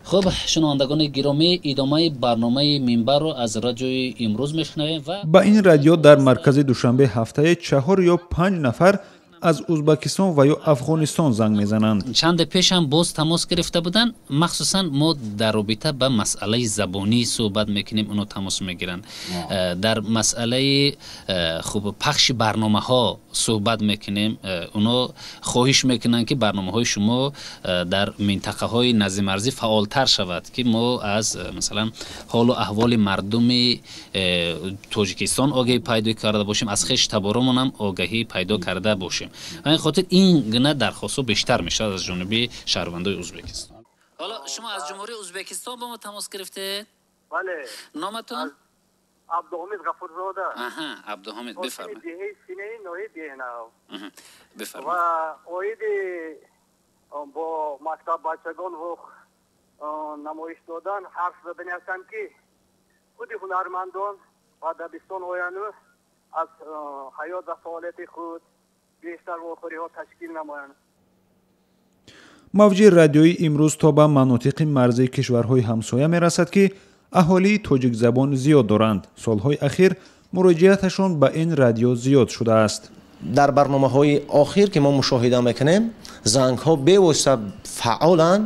Хуб, шунавандагони гиромӣ, идомаи барномаи Минбарро аз Радиои Имрӯз мешунавем ва Ба ин радио дар маркази Душанбе ҳафтае чаҳор ё панҷ нафар аз Узбакистон ва ё Афғонистон занг мезананд. Чанде пешам боз тамос гирифта буданд. Махсусан мо дар робита ба масъалаи забонӣ суҳбат мекунем, оно тамос мегиранд. Дар масъалаи хуб пахши барномаҳо суҳбат мекунем, оно хоҳиш мекунанд, ки барномаҳои шумо дар минтақаҳои наздимарзӣ фаъолтар шавад, ки мо аз масалан ҳолу аҳволи мардуми Тоҷикистон огаҳӣ пайдо карда бошем, аз хеш таборомонам огаҳӣ пайдо карда бошем. Ба ин хотир ин гуна дархостҳо бештар мешавад аз ҷониби шаҳрвандои Ӯзбекистон. Ҳоло шумо аз Ҷумҳурии Ӯзбекистон бо мо тамос гирифтед? Бале. Номатон? Абдуҳамид Ғафурзода. Аҳа, Абдуҳамид, бифармоед. Деҳаи Синаи, ноҳияи Деҳнав. Бифармоед. Ва оиди бо мактаббачагон намоиш додан ҳарф задани ҳастам, ки худи ҳунармандон ба дабистон ояну аз ҳаёт ва фаъолияти худ бештар вохӯриҳо ташкил намоянд. Мавҷи радиои Имрӯз то ба манотиқи марзии кишварҳои ҳамсоя мерасад, ки аҳолии тоҷикзабон зиёд доранд. Солҳои ахир муроҷиаташон ба ин радио зиёд шудааст. Дар барномаҳои охир, ки мо мушоҳида мекунем, зангҳо бевосита фаъоланд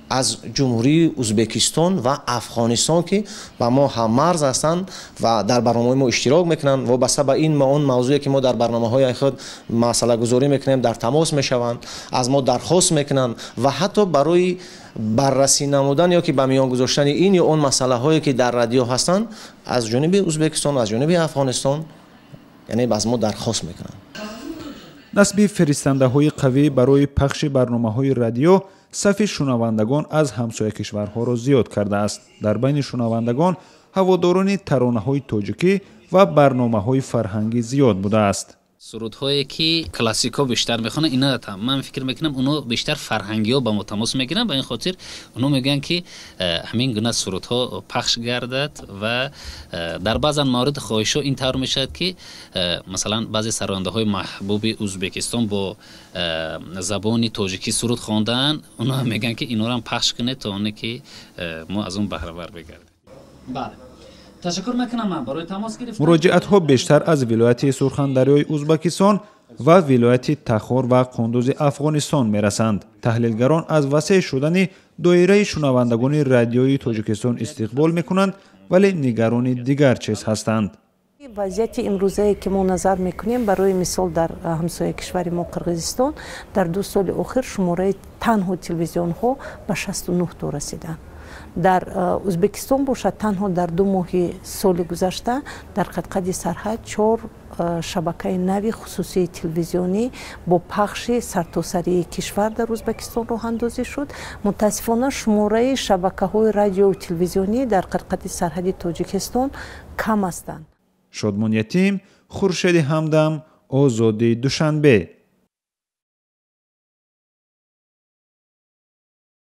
аз Ҷумҳурии Узбекистон ва Афғонистон, ки ба мо ҳаммарз ҳастанд ва дар барномаҳои мо иштирок мекунанд. Вобаста ба ин он мавзӯе, ки мо дар барномаҳои худ масъалагузорӣ мекунем, дар тамос мешаванд, аз мо дархост мекунанд ва ҳатто барои баррасӣ намудан ё ки ба миён гузоштани ин ё он масъалаҳое, ки дар радио ҳастанд, аз ҷониби Узбекистон, аз ҷониби Афғонистон, яъне аз мо дархост мекунанд. Насби фиристандаҳои қавӣ барои пахши барномаҳои радио сафи шунавандагон аз ҳамсоя кишварҳоро зиёд кардааст. Дар байни шунавандагон ҳаводорони таронаҳои тоҷикӣ ва барномаҳои фарҳангӣ зиёд будааст. Сурудҳое, ки классикҳо бештар мехонанд, ина ман фикр мекунам, оно бештар фарҳангиҳо ба мо тамос мегиранд. Ба ин хотир оно мегӯянд, ки ҳамин гуна сурудҳо пахш гардад. Ва дар баъзан мавриди хоҳишҳо ин тавр мешавад, ки масалан баъзе сарояндаҳои маҳбуби Ӯзбекистон бо забони тоҷикӣ суруд хондаанд, оно мегӯянд, ки инорам пахш кунед, то оне ки мо аз он баҳравар бигардем. Бале, ташаккур мекунам ман барои тамос гирифтан. Муроҷиатҳо бештар аз вилояти Сурхандарёи Узбакистон ва вилояти Тахор ва Қундузи Афғонистон мерасанд. Таҳлилгарон аз васеъ шудани доираи шунавандагони радиои Тоҷикистон истиқбол мекунанд, вале нигарони дигар чиз ҳастанд. Вазъияти имрӯзае, ки мо назар мекунем, барои мисол, дар ҳамсоя кишвари мо Қирғизистон дар 2 соли охир шумораи танҳо телевизионҳо ба 69 то расиданд. Дар Ӯзбекистон бошад, танҳо дар 2 моҳи соли гузашта дар қадқади сарҳад чор шабакаи нави хусусии телевизионӣ бо пахши сартосарии кишвар дар Ӯзбекистон роҳандозӣ шуд. Мутаассифона, шумораи шабакаҳои радиову телевизионӣ дар қадқади сарҳади Тоҷикистон кам ҳастанд. Шодмон Ятим, Хуршеди Ҳамдам, Озодӣ, Душанбе.